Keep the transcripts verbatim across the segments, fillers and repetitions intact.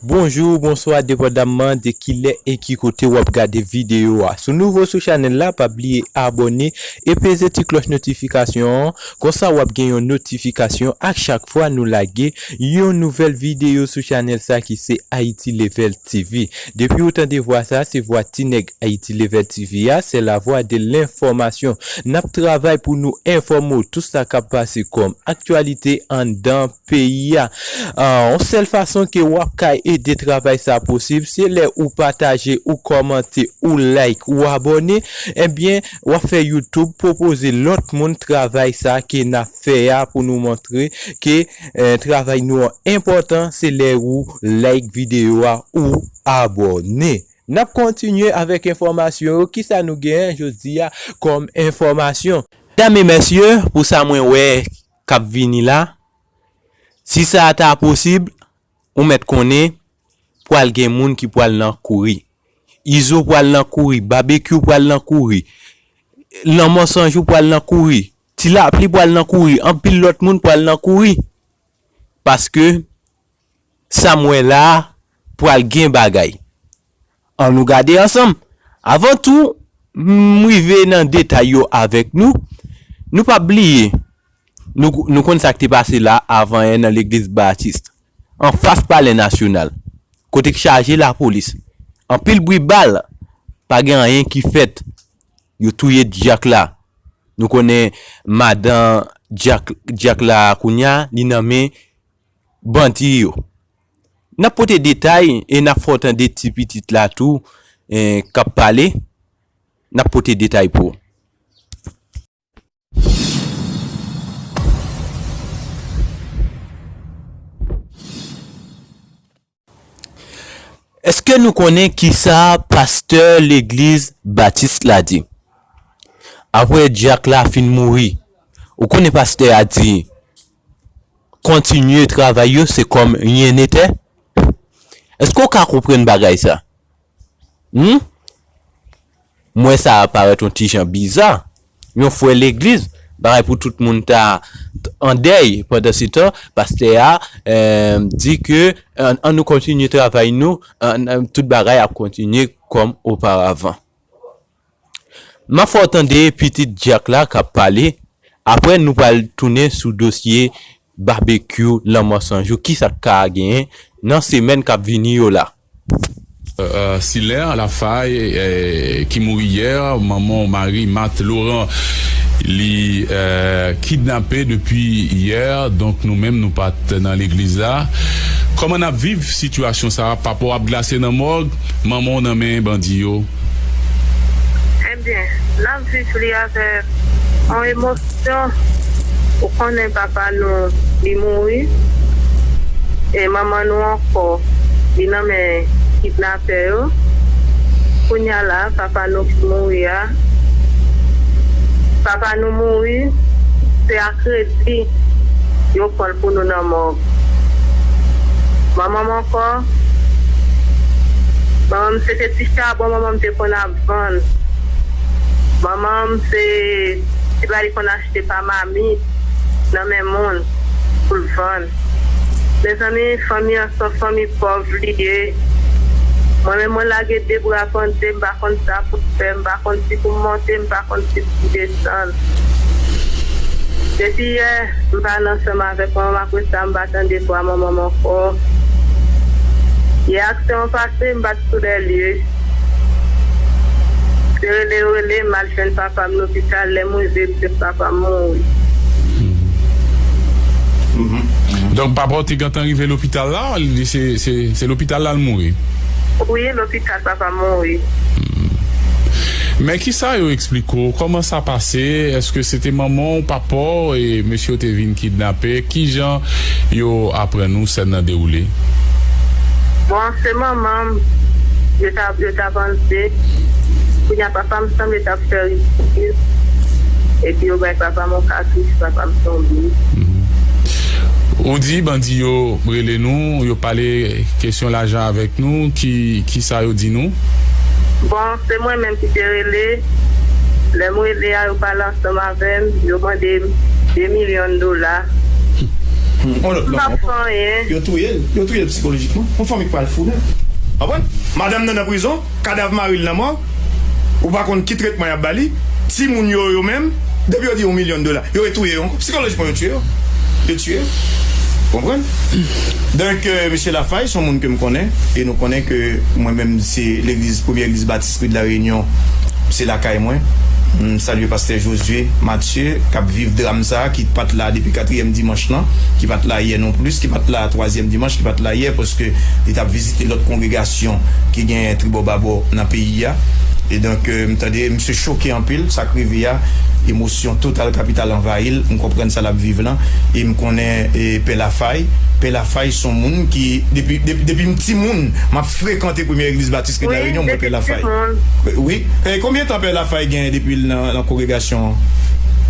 Bonjou, bonswa, depandamman de kilè e ki kote w ap gade videyo a. Si w nouvo sou chanèl la, pa bliye abòne e peze ti klòch notifikasyon an. Konsa w ap gen yon notifikasyon ak chak fwa nou lage yon nouvèl videyo sou chanèl sa ki se Haiti Level T V. Depi w tande vwa sa, se vwa ti nèg Haiti Level T V a, c'est la voix de l'information. N ap travay pou nou enfòme w tout sa k ap pase kòm aktyalite anndan peyi a. Ah, yon sèl fason ke w ap ka ede travay sa posib, se lè ou pataje, ou kòmante, ou like, ou abòne. Ebyen, w ap fè YouTube pwopoze lòt moun travay sa ke n ap fè a pou nou montre ke, eh, travay nou an enpòtan, se lè ou like videyo a, ou abòne. N ap kontinye avèk enfòmasyon yo. Kisa nou genyen jodi a kòm enfòmasyon? Medam e mesye, pou sa mwen wè k ap vini la, si sa ta posib, ou mèt konnen pral gen moun ki pral nan kouri. Izo pral nan kouri, Babekyou pral nan kouri, Lanmò San Jou pral nan kouri, Ti Lapli pral nan kouri, anpil lòt moun pral nan kouri. Paske sa m wè la a pral gen bagay. An nou gade ansanm. Avan tou, m rive nan detay yo avèk nou. Nou p ap bliye, nou, nou konn sa k te pase la avan yè nan legliz Batis, anfas Palè Nasyonal, kote k chaje lapolis. Anpil bri bal, pa gen anyen ki fèt. Yo touye dyak la. Nou konnen madan dyak, dyak la kounye a, li nan men bandi yo. N ap pote detay e n ap fè w tande ti pitit la tou, eh, k ap pale. N ap pote detay pou w. Èske nou konnen kisa pastè legliz Batis la di? Apre dyak la fin mouri, ou konnen pastè a di, kontinye travay yo, se kòm ryen netè. Èske w ka konprann bagay sa? Hmm? M wè sa parèt yon ti jan biza. Yon frè legliz, bagay pou tout moun ta t-, an dèy. Pandan se tan, pastè a, eh, di ke, an, an nou kontinye travay nou, an, an, tout bagay ap kontinye kòm oparavan. M ap fè w tande pitit dyak la k ap pale, apre nou pral tounen sou dosye Babekyou, Lanmò San Jou, kisa k ka genyen nan semèn k ap vini yo la. Euh, euh, Siler Lafaille, euh, ki mouri yè, manman w, Marie Marthe Laurent, li, euh, kidnape depi yè, donk nou menm nou pa t nan legliz la. Kòman n ap viv sitiyasyon sa a? Papa w ap glase nan mòg, manman w nan men bandi yo. Ebyen, n ap viv li avèk yon emosyon. Ou konnen papa nou, li mouri. E manman nou ankò, li nan men kidnapè yo. Kounye a la, papa nou ki mouri a, papa nou mouri, se a kredi yo pran l pou nou nan mòg. Manman m ankò, manman m se te ti chabon manman m te konn ap vann. Manman m se ti bagay li konn achte pa mamit nan men moun pou l vann. Mezanmi, fanmi an se yon fanmi pòv li ye. Mwen menm, mwen lage de bra pande, m pa konn sa pou m fè, m pa konn si pou m monte, m pa konn si pou m desann. Depi yè, m pa nan ansanm avèk manman m, apre sa, m pa tande vwa manman m ankò. Yè aksyon an pase, m pa t sou lè lye. Se rele yo rele m, m al jwenn papa m lopital, lè m rive, m jwenn papa m mouri. Donk, papa w te gentan rive lopital la, li se, se, se lopital la l mouri? Wi, lopital papa m mouri. Men kisa yo eksplike w? Kòman sa pase? Èske se te manman w, papa w, e mesye yo te vin kidnape? Kijan yo aprann ou sèn nan dewoule? Bon, se manman m, yo t ap, yo t ap antre. Kounye a, papa m sanble t ap fè ridikil. Epi yo bay papa m yon katouch, papa m tonbe. Ou di bandi yo rele nou, yo pale kesyon lajan avèk nou, ki, kisa yo di nou? Bon, se mwen menm ki te rele. Lè m rele a, yo pale ansanm avè m, yo mande m de milyon dola. Yon lòt lanmò ankò. Yo touye l. Yo touye l sikolojikman. Yon fanmi k pral fou nèt. Konprann? Madanm nan nan prizon, kadav mari l nan mòg. Ou pa konn ki tretman y ap ba li. Timoun yo, yo menm, depi yo di yon milyon dola, yo retouye yo ankò. Sikolojikman, yo tiye yo. Yo tiye yo. Konprann? Donk, euh, mesye Lafaille, se yon moun ke m konnen. E nou konnen ke mwen menm, se legliz, premye legliz batis Ri de la Reyinyon, se lakay mwen. M salye pastè Josué Mathieu, k ap viv dram sa a, ki pa t la depi katriyèm dimanch lan, ki pa t la yè non plis, ki pa t la twazyèm dimanch, ki pa t la yè, paske li t ap vizite lòt kongregasyon ki gen tribò babò nan peyi a. E donk, euh, m tande, misye choke anpil, sa k rive a, emosyon total kapital anvayi l, m konprann sa l ap viv lan, e m konnen, e, Pè Lafaille, Pè Lafaille se yon moun ki, depi, depi, depi m timoun, m ap frekante premye legliz batis Ri de la Reyinyon, m wè Pè Lafaille. Wi. E konbyen tan Pè Lafaille genyen depi l nan, nan kongregasyon an?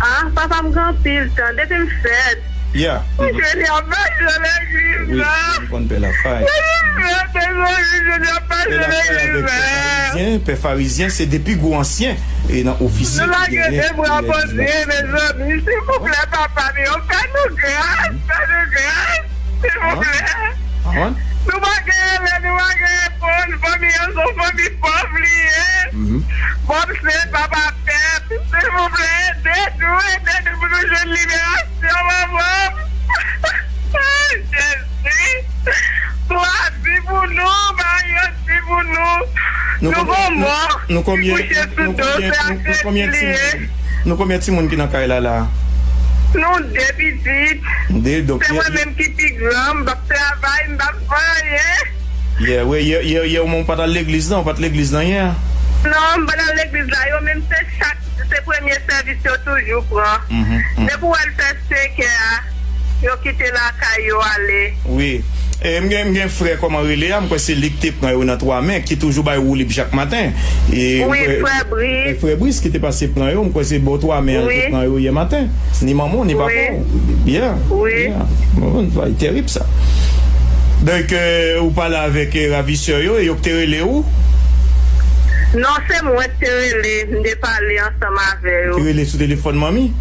Ah, papa m gen anpil tan, depi m fèt. Yeah. Jodi a, m pa jwe legliz la. Wi, m konn Pè Lafaille. Jodi a, m pa jwe legliz la. Pè Lafaille avèk Pè Farizyen, Pè Farizyen se de pi gwo ansyen e nan ofisye ki genyen. Nou lage de bra Bondye, mezanmi, silvouplè, papa m yo, fè nou gras, fè nou gras, silvouplè. Nou pa gen rele, nou pa gen reponn, fanmi an se yon fanmi pòv li ye. Pòv se papa pèp, silvouplè, ede nou, ede nou pou nou jwenn liberasyon, manman m. Ay, Jezi! Swa di pou nou, Maryans di pou nou. Nou gon mò ki kouche sou do, se ak legliz li ye. Nou konbyen timoun ki nan kay la, la? Nou de pitit. De, donk, se mwen menm ki pi gran, m p ap travay, m p ap fè anyen. Yeah, wi, yè, yè, yè, ou pa t al legliz, non? Ou pa t legliz, non, yè? Non, m pa t al legliz la. Yo menm, se chak, se premye sèvis yo toujou pran. Depi w wè l fè senk è a, yo kite lakay yo ale. Wi. E m gen, m gen frè, kòman rele a, m kwè se li ki te pran yo nan twa men, ki toujou bay woulib chak maten. E m kwè, frè Bris. E frè Bris ki te pase pran yo, m kwè se bò twa men an li te pran yo yè maten. Ni manman w, ni papa w. Yeah. Yeah. Bon, bagay terib sa. Donk, euh, ou pale avèk, euh, ravisè yo, e yo ki te rele ou? Non, se mwen ki te rele, m te pale ansanm avè yo. Ou te rele sou telefòn manmi?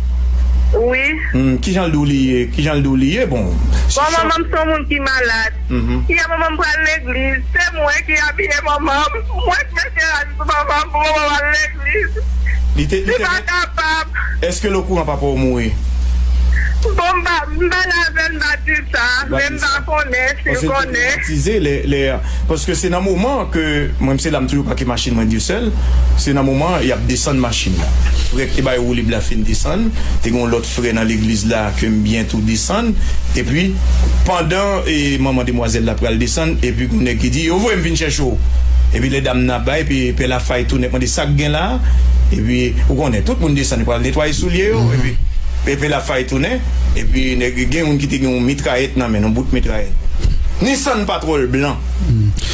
Wi. Hmm, kijan l di w li ye? Kijan l di w li ye? Bon, bon, manman m se yon moun ki malad. Yè manman m pral legliz, se mwen ki abiye manman m. Mwen ki mete rad sou manman m pou manman m al legliz. Li te, li pa kapab. Èske l okouran papa w mouri? Bon, m pa, m pa la avè l, m pa di sa, men m pa konnen si l konnen. Paske se nan moman ke, mwen, se la m toujou pake machin mwen Dieuseul, se nan moman y ap desann machin nan. Frè ki te bay woulib la fin desann, te gen yon lòt frè nan legliz la ke m byen tou desann, epi pandan, e, manman demwazèl la pral desann, epi gon nèg ki di, "Yo voye m vin chèche w." Epi lè dam nan ap bay, epi Pè Lafay tounen ap mande, "Sa k gen la a?" Epi, ou konnen, tout moun desann, yo pral netwaye soulye yo, epi, epi Pè Lafay tounen, epi nèg, gen youn ki te gen yon mitrayèt nan men l, yon bout mitrayèt. Nissan patwòl blan.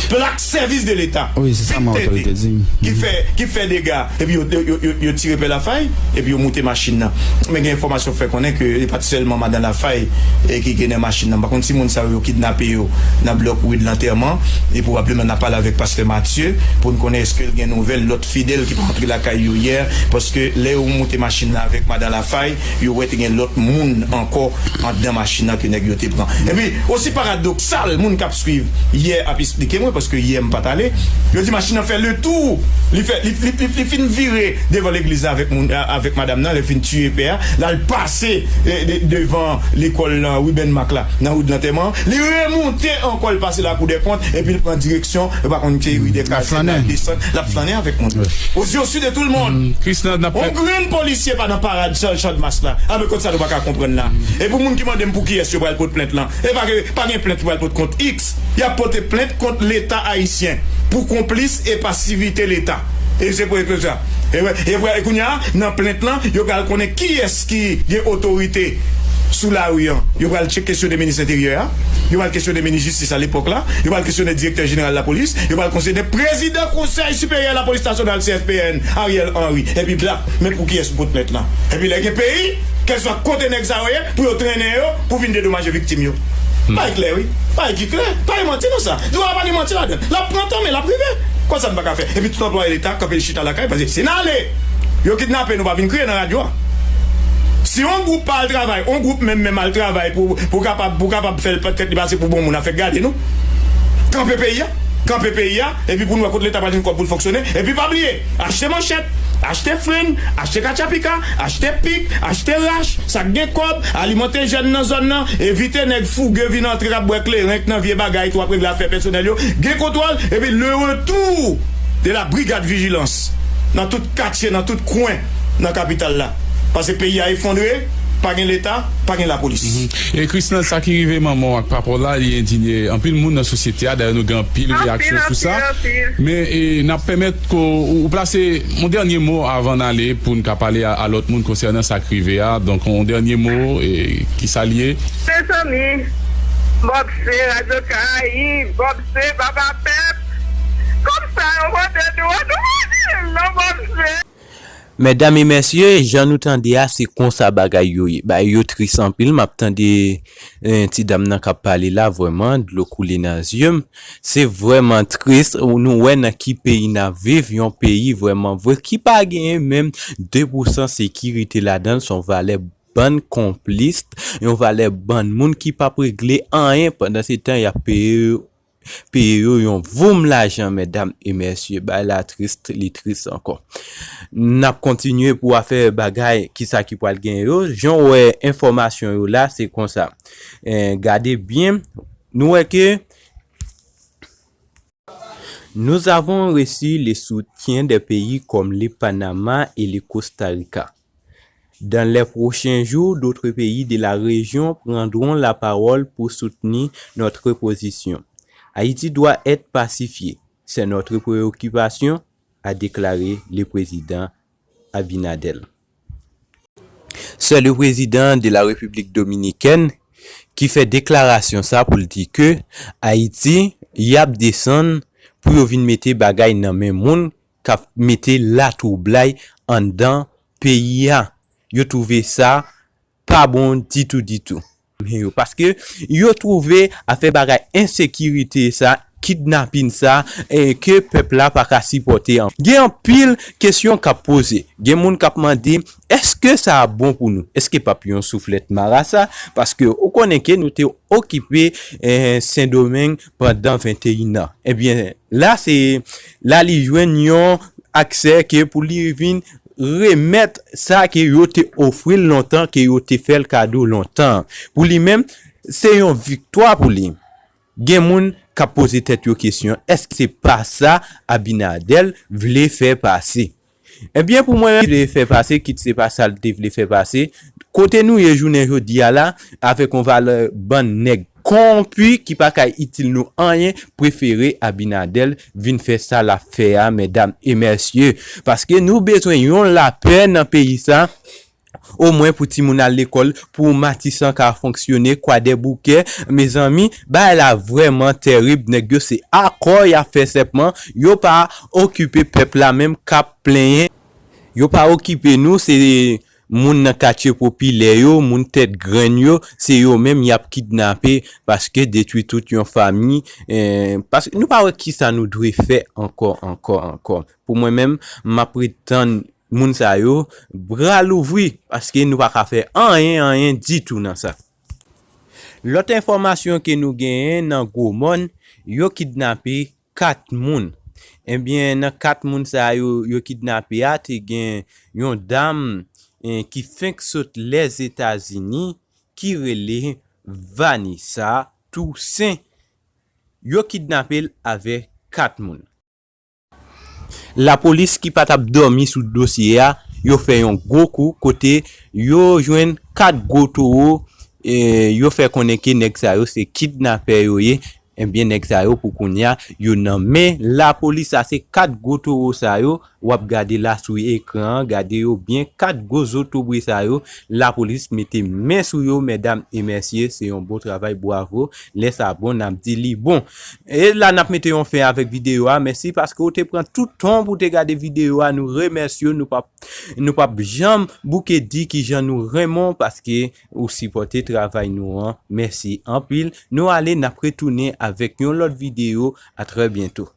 Plak sèvis de leta. Wi, se sa men otorite di m. Ki fè, ki fè dega. Epi yo, yo, yo, yo, yo tire Pè Lafay, epi yo moute machin nan. Men gen enfòmasyon k fè konnen ke e pa t sèlman madan Lafay, e, ki gen nan machin nan. M pa konn si moun sa yo, yo kidnape yo nan blòk ri de Lantèman. E pwobableman n ap pale avèk pastè Mathieu pou n konnen èske l gen nouvèl lòt fidèl ki pa antre lakay yo yè. Paske lè yo moute machin nan avèk madan Lafay, yo wè te gen lòt moun ankò anndan machin nan ke nèg yo te pran. Epi, osi paradoksal, moun k ap swiv yè ap eksplike mwen, paske yè m pa t ale, yo di machin nan fè letou, li fè, li, li, li, li fin vire devan legliz la avèk moun, a-, avèk madanm nan, lè fin tiye pè a, l al pase, e, de-, devan lekòl lan, Ruben Mak la, nan ri de Lantèman, li remonte ankò, l pase Lakou dè Kont, epi l pran direksyon, yo pa konn ki ri de Kazye, l ap desann, l ap flannen avèk moun. Aux yeux de tout le monde. Yon grenn polisye pa nan parad Chan-, Channmas la. Alò, kot sa nou pa ka konprann la? E pou moun ki mande m pou kiyès yo pral pot plent lan, e pa gen, pa gen plent ki pral pot kont X. Y ap pote plent kont Leta ayisyen pou konplis e pasivite Leta. E se pou, pou sa. E wè, e wè, e kounye a, nan plent lan, yo pral konnen kiyès ki gen otorite sou lari an. Yo pral tchek kesyone minis enteryè a. Yo pral kesyone minis jistis a lepòk la. Yo pral kesyone direktè jeneral lapolis. Yo pral kesyone prezidan Konsèy Siperyè Lapolis Nasyonal, C S P N, Ariel Henry. Epi blap, men pou kiyès ou pot plent lan. Epi lè gen peyi, kèlswa kote nèg sa yo ye, pou yo trennen yo, pou vin dedomaje viktim yo. Bagay klè, wi. Bagay ki klè. Pa gen manti nan sa. Dwa pa gen manti ladan l. L ap pran tan, men l ap rive. Konsa n pa ka fè. Epi tout anplwaye Leta kanpe chita lakay, paske si n ale, yo kidnape nou, pa vin kriye nan radyo a. Si yon gwoup pa al travay, yon gwoup menm menm al travay pou, pou kapab, pou kapab fè l tèt li pase pou bon moun, a fèk gade nou. Kanpe peyi a, kanpe peyi a, epi pou n wè kote Leta pral jwenn kòb pou l fonksyone. Epi pa bliye, achte manchèt, achte frenn, achte katchapika, achte pik, achte rach, sa k gen kòb, alimante jèn nan zòn nan, evite nèg fouge vin antre k ap bwè kleren k nan vye bagay tou, ap regle afè pèsonèl yo, gen kontwòl, epi le retour de la brigade vigilance nan tout katye, nan tout kwen nan kapital la. Paske peyi a efondre, pa gen Leta, pa gen lapolis. E Krisnel, sa ki rive manman w ak papa w la, li endinye anpil moun nan sosyete a. Dayè, nou gen anpil reyaksyon sou sa. Men e, n ap pèmèt ke w, w plase yon dènye mo avan n ale pou n ka pale a, a lòt moun konsènan sa k rive a. Donk, yon dènye mo, e, ki sa l ye? Mezanmi, Bob se Radyo Karayib, Bob se Papa Pèp. Kòm sa yo vote nou an, nou pa gen non Bob se. Medam e mesye, jan nou tande a, se konsa bagay yo ye. Bagay yo tris anpil. M ap tande eh, ti dam nan k ap pale la, vrèman, dlo koule nan zye m. Se vrèman tris. Nou wè nan ki peyi n ap viv, yon peyi vrèman vre ki pa genyen menm de pousan sekirite ladan l. Se yon valè bann konplis, yon valè bann moun ki p ap regle anyen. Pandansetan, y ap peye peye yo yon voum lajan, medam e mesye. Bagay la tris, li tris ankò. N ap kontinye pou afè bagay, kisa ki pral gen yo. Jan w wè enfòmasyon yo la, se konsa. Eh, gade byen, nou wè ke nous avons reçu le soutien des pays comme le Panama et le Costa Rica. Dans les prochains jours, d'autres pays de la région prendront la parole pour soutenir notre position. Haïti doit être pacifiée. C'est notre préoccupation, a déclaré le président Abinader. Se le prezidan de la Repiblik Dominikèn ki fè deklarasyon sa pou l di ke Ayiti, y ap desann pou yo vin mete bagay nan men moun k ap mete latwoublay anndan peyi a. Yo twouve sa pa bon ditou, ditou. Men yo, paske yo twouve afè bagay ensekirite sa, kidnapin sa, eh, ke pèp la pa ka sipòte an. Gen anpil kesyon k ap poze. Gen moun k ap mande, èske sa ap bon pou nou? Èske p ap yon souflèt marasa? Paske ou konnen ke nou te okipe, eh, Sendomeng pandan venteyen an. Ebyen, la se, la li jwenn yon aksè ke pou li vin remèt sa ke yo te ofri l lontan, ke yo te fè l kado lontan. Pou li menm, se yon viktwa pou li. Gen moun k ap poze tèt yo kesyon, èske se pa sa Abinader vle fè pase? Ebyen, pou mwen menm, vle fè pase, kit se pa sa l te vle fè pase, kote nou ye jounen jodi a la, avèk yon valè bann nèg kòwonpi ki pa ka itil nou anyen, prefere Abinader vin fè sa l ap fè a, medam e mesye. Paske nou bezwen yon lapè nan peyi sa, omwen pou timoun al lekòl, pou Matisan ka fonksyone, Kwadèboukè, mezanmi, bagay la vrèman tèrib, nèg yo se akò y ap fè sèpman, yo pa okipe pèp la menm k ap plenyen, yo pa okipe nou, se moun nan katye popilè yo, moun tèt grenn yo, se yo menm y ap kidnape, paske detwi tout yon fanmi, eh, paske nou pa wè kisa nou dwe fè ankò, ankò, ankò. Pou mwen menm, m ap ret tann moun sa yo, bra louvri, paske nou pa ka fè anyen, anyen ditou nan sa. Lòt enfòmasyon ke nou genyen nan Gwomòn, yo kidnape kat moun. Ebyen, nan kat moun sa yo, yo kidnape a, te gen yon dam, eh, ki fenk sot Lèzetazini, ki rele Vanessa Toussaint. Yo kidnape l avèk kat moun. Lapolis ki pa t ap dòmi sou dosye a, yo fè yon gwo kou kote yo jwenn kat gwo towo, eh, yo fè konnen ke nèg sa yo se kidnapè yo ye. Ebyen, nèg sa yo pou kounye a, yo nan men lapolis. Sa se kat gwo towo sa yo, w ap gade la sou ekran an, gade yo byen, kat gwo zotobre sa yo, lapolis mete men sou yo, medam e mesye, se yon bon travay, bwavo. Lè sa bon, n ap di li bon. E la n ap mete yon fen avèk videyo a. Mèsi paske w te pran tout tan pou w te gade videyo a. Nou remèsye w. Nou p ap, nou p ap janm bouke di kijan nou renmen w paske ou sipòte travay nou an. Mèsi anpil. Nou ale, n ap retounen avèk yon lòt videyo. A trè byento.